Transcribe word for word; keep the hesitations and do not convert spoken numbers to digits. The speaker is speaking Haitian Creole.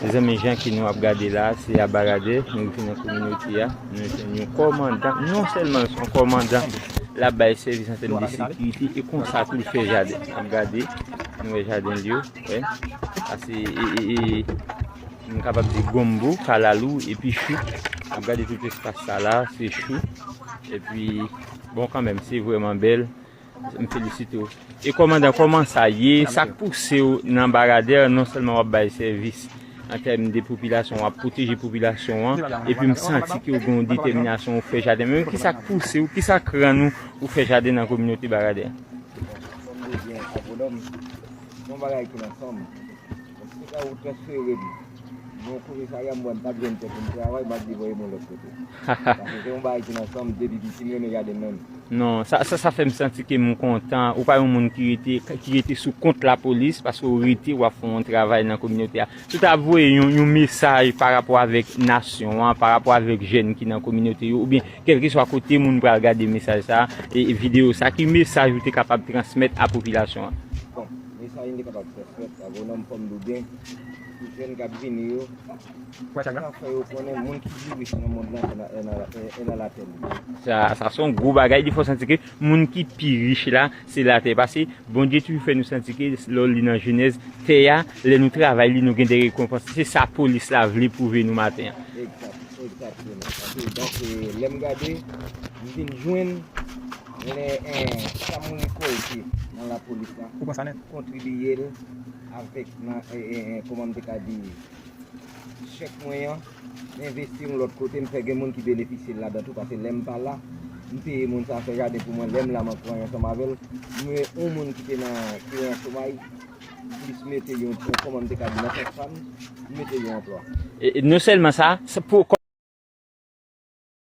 Mezanmi, jan ke nou ap gade la, se a Baradè, nou rive nan kominote a, nou jwenn yon kòmandan, non sèlman l se yon kòmandan, l ap bay sèvis an tèm de sekirite, e konsa tou l fè jaden. N ap gade, nou wè jaden l yo, wè. Sa se, e, e, e, m kapab di gonbo, kalalou, epi chou. N ap gade tout espas sa la, se chou. Epi, bon, kanmenm, se vrèman bèl. M felisite w. E kòmandan, kòman sa ye? Sa k pouse w nan Baradè, non sèlman w ap bay sèvis an tèm de popilasyon, w ap pwoteje popilasyon an, epi m santi ke w gen yon detèminasyon, w fè jaden. Men kisa k pouse w, kisa k rann ou, ou fè jaden nan kominote Baradè? Bon, ebyen, agwonòm, se yon bagay ki nan san m. Bon, si te ka ou transfere m nan komisarya, m wè m p ap jwenn tèt pou m travay, m ap di voye mwen lòt kote. Paske se yon bagay ki nan san m, depi piti m renmen jaden m menm. Non, sa, sa, sa fè m santi ke m kontan. Ou pa yon moun ki rete, ki rete sou kont lapolis, paske w rete, w ap fè yon travay nan kominote a. Si w ta voye yon, yon mesaj pa rapò avèk nasyon an, pa rapò avèk jèn ki nan kominote yo, oubyen kèlkeswa kote moun pral gade mesaj sa, e, e videyo sa, ki mesaj ou te kapab transmèt a popilasyon an? Bon, mesaj m te kapab transmèt, agwonòm, fò m di w byen, pou jèn k ap vini yo, sa fè yo konnen moun ki pi rich nan mond lan, se nan, e nan, e, e nan latè li ye. Sa, sa se yon gwo bagay, li fè w santi ke moun ki pi rich la, se latè. Paske Bondye toujou fè nou santi ke, lè w li nan Jenèz, tè a, lè nou travay li, nou gen de rekonpans. Se sa polis la vle pwouve nou maten an. Egzak, egzakteman. Paske, donk, e, lè m gade, m vin jwenn lè, e, sa m rekòlte nan lapolis la, ou pran sa nèt, kontribiye l avèk nan, e, e, e, kòman m te ka di, chèk mwen an, m envesti yon lòt kote, m fè gen moun ki benefisye l ladan tou, paske lè m pa la, m peye moun sa fè jaden pou mwen, lè m la, m ap travay ansanm avè l, mwen, yon moun ki te nan, ki te nan chomaj, m plis mete yon, yon, kòman m te ka di, nan tèt pa m, m mete yon anplwa. E, e non sèlman sa, se pou